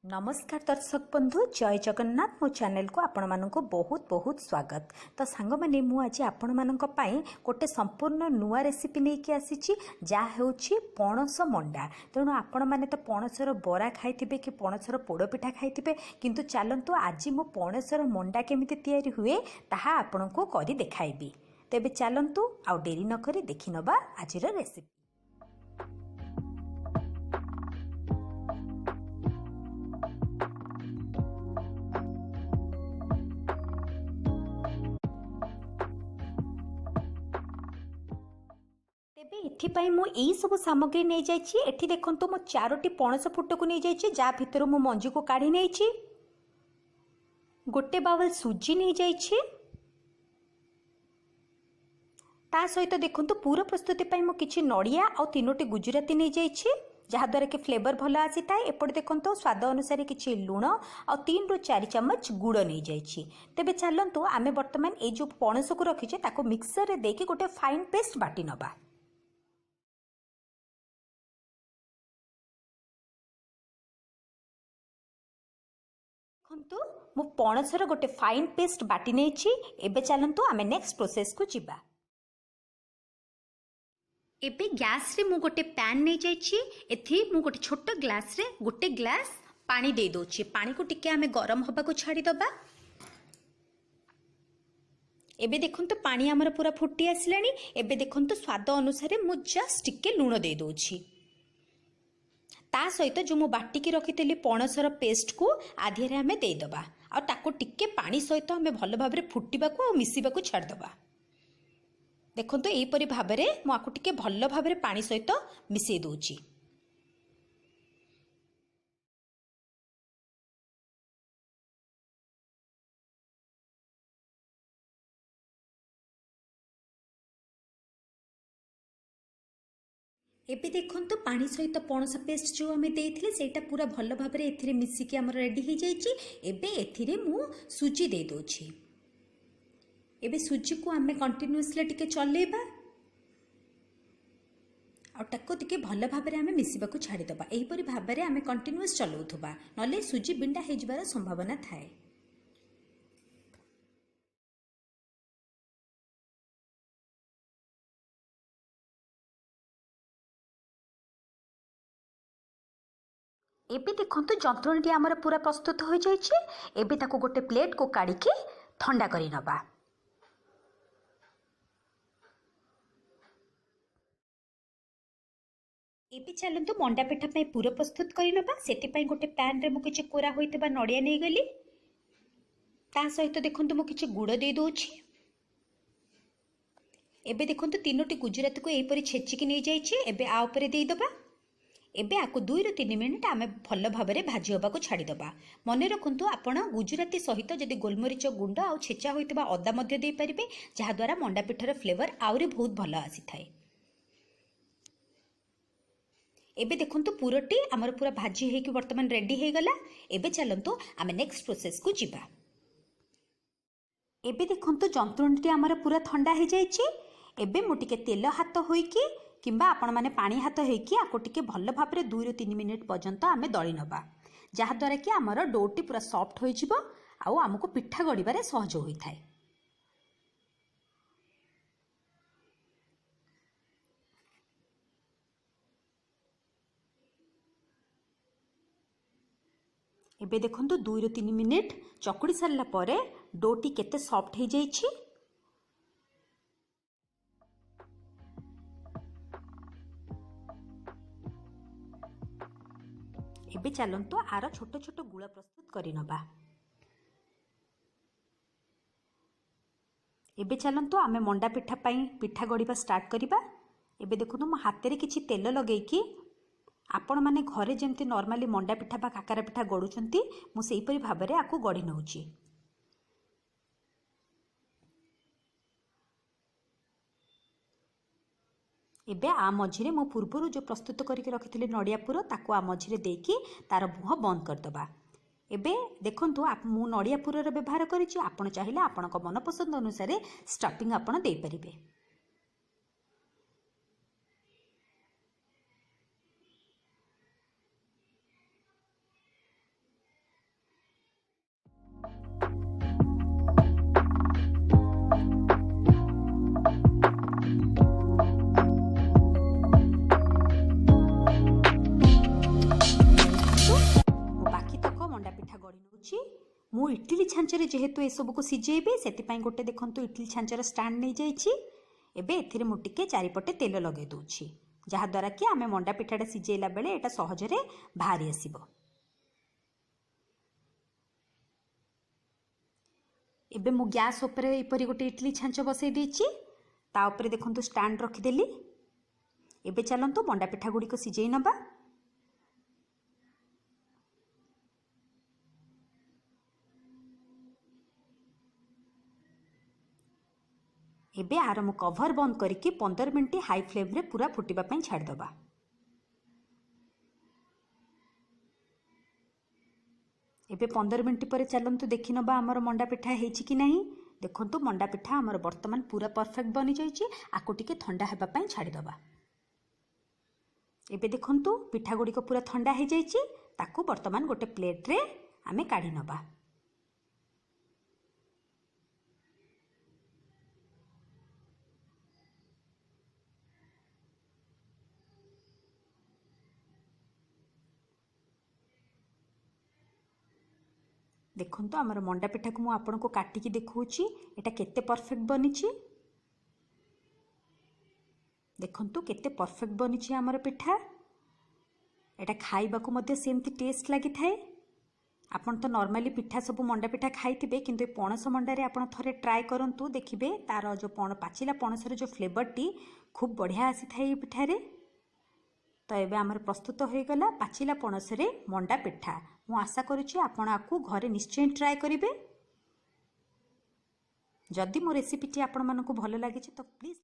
ନମସ୍କାର ଦର୍ଶକ ବନ୍ଧୁ, ଜୟ ଜଗନ୍ନାଥ। ମୋ ଚ୍ୟାନେଲକୁ ଆପଣମାନଙ୍କୁ ବହୁତ ବହୁତ ସ୍ୱାଗତ। ତ ସାଙ୍ଗମାନେ, ମୁଁ ଆଜି ଆପଣମାନଙ୍କ ପାଇଁ ଗୋଟେ ସମ୍ପୂର୍ଣ୍ଣ ନୂଆ ରେସିପି ନେଇକି ଆସିଛି, ଯାହା ହେଉଛି ପଣସ ମଣ୍ଡା। ତେଣୁ ଆପଣମାନେ ତ ପଣସର ବରା ଖାଇଥିବେ କି ପଣସର ପୋଡ଼ପିଠା ଖାଇଥିବେ, କିନ୍ତୁ ଚାଲନ୍ତୁ ଆଜି ମୁଁ ପଣସର ମଣ୍ଡା କେମିତି ତିଆରି ହୁଏ ତାହା ଆପଣଙ୍କୁ କରି ଦେଖାଇବି। ତେବେ ଚାଲନ୍ତୁ ଆଉ ଡେରି ନକରି ଦେଖିନେବା ଆଜିର ରେସିପି। ତେବେ ଏଥିପାଇଁ ମୁଁ ଏଇସବୁ ସାମଗ୍ରୀ ନେଇଯାଇଛି। ଏଠି ଦେଖନ୍ତୁ, ମୁଁ 4ଟି ପଣସ ଫୁଟକୁ ନେଇଯାଇଛି, ଯାହା ଭିତରୁ ମୁଁ ମଞ୍ଜିକୁ କାଢ଼ି ନେଇଛି। ଗୋଟେ ବାଉଲ ସୁଜି ନେଇଯାଇଛି। ତା ସହିତ ଦେଖନ୍ତୁ, ପୁର ପ୍ରସ୍ତୁତି ପାଇଁ ମୁଁ କିଛି ନଡ଼ିଆ ଆଉ 3ଟି ଗୁଜୁରାତି ନେଇଯାଇଛି, ଯାହାଦ୍ୱାରା କି ଫ୍ଲେଭର ଭଲ ଆସିଥାଏ। ଏପଟେ ଦେଖନ୍ତୁ, ସ୍ୱାଦ ଅନୁସାରେ କିଛି ଲୁଣ ଆଉ 3ରୁ 4 ଚାମଚ ଗୁଡ଼ ନେଇଯାଇଛି। ତେବେ ଚାଲନ୍ତୁ ଆମେ ବର୍ତ୍ତମାନ ଏଇ ଯେଉଁ ପଣସକୁ ରଖିଛେ ତାକୁ ମିକ୍ସରରେ ଦେଇକି ଗୋଟେ ଫାଇନ୍ ପେଷ୍ଟ ବାଟି ନେବା। ଦେଖନ୍ତୁ, ମୁଁ ପଣସର ଗୋଟେ ଫାଇନ୍ ପେଷ୍ଟ ବାଟି ନେଇଛି। ଏବେ ଚାଲନ୍ତୁ ଆମେ ନେକ୍ସଟ ପ୍ରୋସେସକୁ ଯିବା। ଏବେ ଗ୍ୟାସ୍ରେ ମୁଁ ଗୋଟେ ପ୍ୟାନ୍ ନେଇଯାଇଛି। ଏଠି ମୁଁ ଗୋଟେ ଛୋଟ ଗ୍ଲାସ୍ରେ ଗୋଟେ ଗ୍ଲାସ୍ ପାଣି ଦେଇଦେଉଛି। ପାଣିକୁ ଟିକେ ଆମେ ଗରମ ହେବାକୁ ଛାଡ଼ିଦେବା। ଏବେ ଦେଖନ୍ତୁ, ପାଣି ଆମର ପୁରା ଫୁଟି ଆସିଲାଣି। ଏବେ ଦେଖନ୍ତୁ, ସ୍ୱାଦ ଅନୁସାରେ ମୁଁ ଜଷ୍ଟ ଟିକେ ଲୁଣ ଦେଇଦେଉଛି। ତା ସହିତ ଯେଉଁ ମୁଁ ବାଟିକି ରଖିଥିଲି ପଣସର ପେଷ୍ଟକୁ ଆଧିରେ ଆମେ ଦେଇଦେବା ଆଉ ତାକୁ ଟିକେ ପାଣି ସହିତ ଆମେ ଭଲ ଭାବରେ ଫୁଟିବାକୁ ଆଉ ମିଶିବାକୁ ଛାଡ଼ିଦେବା। ଦେଖନ୍ତୁ, ଏହିପରି ଭାବରେ ମୁଁ ଆକୁ ଟିକେ ଭଲ ଭାବରେ ପାଣି ସହିତ ମିଶାଇ ଦେଉଛି। ଏବେ ଦେଖନ୍ତୁ, ପାଣି ସହିତ ପଣସ ପେଷ୍ଟ ଯେଉଁ ଆମେ ଦେଇଥିଲେ ସେଇଟା ପୁରା ଭଲ ଭାବରେ ଏଥିରେ ମିଶିକି ଆମର ରେଡ଼ି ହେଇଯାଇଛି। ଏବେ ଏଥିରେ ମୁଁ ସୁଜି ଦେଇଦେଉଛି। ଏବେ ସୁଜିକୁ ଆମେ କଣ୍ଟିନ୍ୟୁଅସଲି ଟିକେ ଚଲେଇବା ଆଉ ତାକୁ ଟିକେ ଭଲ ଭାବରେ ଆମେ ମିଶିବାକୁ ଛାଡ଼ିଦେବା। ଏହିପରି ଭାବରେ ଆମେ କଣ୍ଟିନ୍ୟୁଅସ୍ ଚଲାଉଥିବା, ନହେଲେ ସୁଜି ବିଣ୍ଡା ହେଇଯିବାର ସମ୍ଭାବନା ଥାଏ। ଏବେ ଦେଖନ୍ତୁ, ଯନ୍ତୁଣୀଟି ଆମର ପୁରା ପ୍ରସ୍ତୁତ ହୋଇଯାଇଛି। ଏବେ ତାକୁ ଗୋଟେ ପ୍ଲେଟ୍କୁ କାଢ଼ିକି ଥଣ୍ଡା କରି ନେବା। ଏବେ ଚାଲନ୍ତୁ ମଣ୍ଡା ପିଠା ପାଇଁ ପୁର ପ୍ରସ୍ତୁତ କରିନେବା। ସେଥିପାଇଁ ଗୋଟେ ପ୍ୟାନ୍ରେ ମୁଁ କିଛି କୋରା ହୋଇଥିବା ନଡ଼ିଆ ନେଇଗଲି। ତା ସହିତ ଦେଖନ୍ତୁ, ମୁଁ କିଛି ଗୁଡ଼ ଦେଇଦେଉଛି। ଏବେ ଦେଖନ୍ତୁ, 3ଟି ଗୁଜୁରାତିକୁ ଏହିପରି ଛେଚିକି ନେଇଯାଇଛି। ଏବେ ଆ ଉପରେ ଦେଇଦେବା। ଏବେ ଆକୁ 2ରୁ 3 ମିନିଟ୍ ଆମେ ଭଲ ଭାବରେ ଭାଜି ହେବାକୁ ଛାଡ଼ିଦେବା। ମନେ ରଖନ୍ତୁ, ଆପଣ ଗୁଜୁରାତି ସହିତ ଯଦି ଗୋଲମରିଚ ଗୁଣ୍ଡ ଆଉ ଛେଚା ହୋଇଥିବା ଅଦା ମଧ୍ୟ ଦେଇପାରିବେ, ଯାହାଦ୍ୱାରା ମଣ୍ଡା ପିଠାର ଫ୍ଲେଭର ଆହୁରି ବହୁତ ଭଲ ଆସିଥାଏ। ଏବେ ଦେଖନ୍ତୁ, ପୁରଟି ଆମର ପୁରା ଭାଜି ହେଇକି ବର୍ତ୍ତମାନ ରେଡ଼ି ହେଇଗଲା। ଏବେ ଚାଲନ୍ତୁ ଆମେ ନେକ୍ସଟ ପ୍ରୋସେସକୁ ଯିବା। ଏବେ ଦେଖନ୍ତୁ, ଯନ୍ତୁଣୀଟି ଆମର ପୁରା ଥଣ୍ଡା ହେଇଯାଇଛି। ଏବେ ମୁଁ ଟିକେ ତେଲ ହାତ ହୋଇକି କିମ୍ବା ଆପଣମାନେ ପାଣି ହାତ ହେଇକି ଆକୁ ଟିକେ ଭଲ ଭାବରେ 2ରୁ 3 ମିନିଟ୍ ପର୍ଯ୍ୟନ୍ତ ଆମେ ଦଳି ନେବା, ଯାହାଦ୍ୱାରା କି ଆମର ଡୋଟି ପୁରା ସଫ୍ଟ ହୋଇଯିବ ଆଉ ଆମକୁ ପିଠା ଗଢ଼ିବାରେ ସହଜ ହୋଇଥାଏ। ଏବେ ଦେଖନ୍ତୁ, 2ରୁ 3 ମିନିଟ୍ ଚକୁଡ଼ି ସାରିଲା ପରେ ଡୋଟି କେତେ ସଫ୍ଟ ହେଇଯାଇଛି। ଏବେ ଚାଲନ୍ତୁ ଆର ଛୋଟ ଛୋଟ ଗୁଳ ପ୍ରସ୍ତୁତ କରିନେବା। ଏବେ ଚାଲନ୍ତୁ ଆମେ ମଣ୍ଡା ପିଠା ପାଇଁ ପିଠା ଗଢ଼ିବା ଷ୍ଟାର୍ଟ କରିବା। ଏବେ ଦେଖନ୍ତୁ, ମୁଁ ହାତରେ କିଛି ତେଲ ଲଗେଇକି ଆପଣମାନେ ଘରେ ଯେମିତି ନର୍ମାଲି ମଣ୍ଡା ପିଠା ବା କାକରା ପିଠା ଗଢ଼ୁଛନ୍ତି, ମୁଁ ସେହିପରି ଭାବରେ ଆକୁ ଗଢ଼ି ନେଉଛି। ଏବେ ଆ ମଝିରେ ମୁଁ ପୂର୍ବରୁ ଯେଉଁ ପ୍ରସ୍ତୁତ କରିକି ରଖିଥିଲି ନଡ଼ିଆ ପୁର, ତାକୁ ଆ ମଝିରେ ଦେଇକି ତାର ମୁହଁ ବନ୍ଦ କରିଦେବା। ଏବେ ଦେଖନ୍ତୁ, ମୁଁ ନଡ଼ିଆ ପୁରର ବ୍ୟବହାର କରିଛି। ଆପଣ ଚାହିଁଲେ ଆପଣଙ୍କ ମନପସନ୍ଦ ଅନୁସାରେ ଷ୍ଟଫିଂ ଆପଣ ଦେଇପାରିବେ। ମୁଁ ଇଟିଲି ଛାଞ୍ଚରେ ଯେହେତୁ ଏସବୁକୁ ସିଝେଇବି, ସେଥିପାଇଁ ଗୋଟେ ଦେଖନ୍ତୁ ଇଟିଲି ଛାଞ୍ଚର ଷ୍ଟାଣ୍ଡ ନେଇଯାଇଛି। ଏବେ ଏଥିରେ ମୁଁ ଟିକେ ଚାରିପଟେ ତେଲ ଲଗାଇ ଦେଉଛି, ଯାହାଦ୍ୱାରା କି ଆମେ ମଣ୍ଡା ପିଠାଟା ସିଝେଇଲା ବେଳେ ଏଇଟା ସହଜରେ ବାହାରି ଆସିବ। ଏବେ ମୁଁ ଗ୍ୟାସ୍ ଉପରେ ଏପରି ଗୋଟେ ଇଟିଲି ଛାଞ୍ଚ ବସାଇ ଦେଇଛି। ତା ଉପରେ ଦେଖନ୍ତୁ ଷ୍ଟାଣ୍ଡ ରଖିଦେଲି। ଏବେ ଚାଲନ୍ତୁ ମଣ୍ଡା ପିଠା ଗୁଡ଼ିକ ସିଝେଇ ନେବା। ଏବେ ଆର ମୁଁ କଭର ବନ୍ଦ କରିକି 15 ମିନିଟ୍ ହାଇ ଫ୍ଲେମ୍ରେ ପୁରା ଫୁଟିବା ପାଇଁ ଛାଡ଼ିଦେବା। ଏବେ 15 ମିନିଟ୍ ପରେ ଚାଲନ୍ତୁ ଦେଖିନେବା ଆମର ମଣ୍ଡା ପିଠା ହେଇଛି କି ନାହିଁ। ଦେଖନ୍ତୁ, ମଣ୍ଡା ପିଠା ଆମର ବର୍ତ୍ତମାନ ପୁରା ପରଫେକ୍ଟ ବନିଯାଇଛି। ଆକୁ ଟିକେ ଥଣ୍ଡା ହେବା ପାଇଁ ଛାଡ଼ିଦେବା। ଏବେ ଦେଖନ୍ତୁ ପିଠା ଗୁଡ଼ିକ ପୁରା ଥଣ୍ଡା ହେଇଯାଇଛି। ତାକୁ ବର୍ତ୍ତମାନ ଗୋଟେ ପ୍ଲେଟ୍ରେ ଆମେ କାଢ଼ି ନେବା। ଦେଖନ୍ତୁ, ଆମର ମଣ୍ଡା ପିଠାକୁ ମୁଁ ଆପଣଙ୍କୁ କାଟିକି ଦେଖାଉଛି, ଏଇଟା କେତେ ପରଫେକ୍ଟ ବନିଛି। ଦେଖନ୍ତୁ କେତେ ପରଫେକ୍ଟ ବନିଛି ଆମର ପିଠା। ଏଇଟା ଖାଇବାକୁ ମଧ୍ୟ ସେମିତି ଟେଷ୍ଟ ଲାଗିଥାଏ। ଆପଣ ତ ନର୍ମାଲି ପିଠା ସବୁ ମଣ୍ଡା ପିଠା ଖାଇଥିବେ, କିନ୍ତୁ ଏ ପଣସ ମଣ୍ଡାରେ ଆପଣ ଥରେ ଟ୍ରାଏ କରନ୍ତୁ, ଦେଖିବେ ତାର ଯେଉଁ ପାଚିଲା ପଣସର ଯେଉଁ ଫ୍ଲେଭରଟି ଖୁବ୍ ବଢ଼ିଆ ଆସିଥାଏ ଏଇ ପିଠାରେ। ତ ଏବେ ଆମର ପ୍ରସ୍ତୁତ ହୋଇଗଲା ପାଚିଲା ପଣସରେ ମଣ୍ଡା ପିଠା। ମୁଁ ଆଶା କରୁଛି ଆପଣ ଆକୁ ଘରେ ନିଶ୍ଚୟ ଟ୍ରାଏ କରିବେ। ଯଦି ମୋ ରେସିପିଟି ଆପଣମାନଙ୍କୁ ଭଲ ଲାଗିଛି ତ ପ୍ଲିଜ୍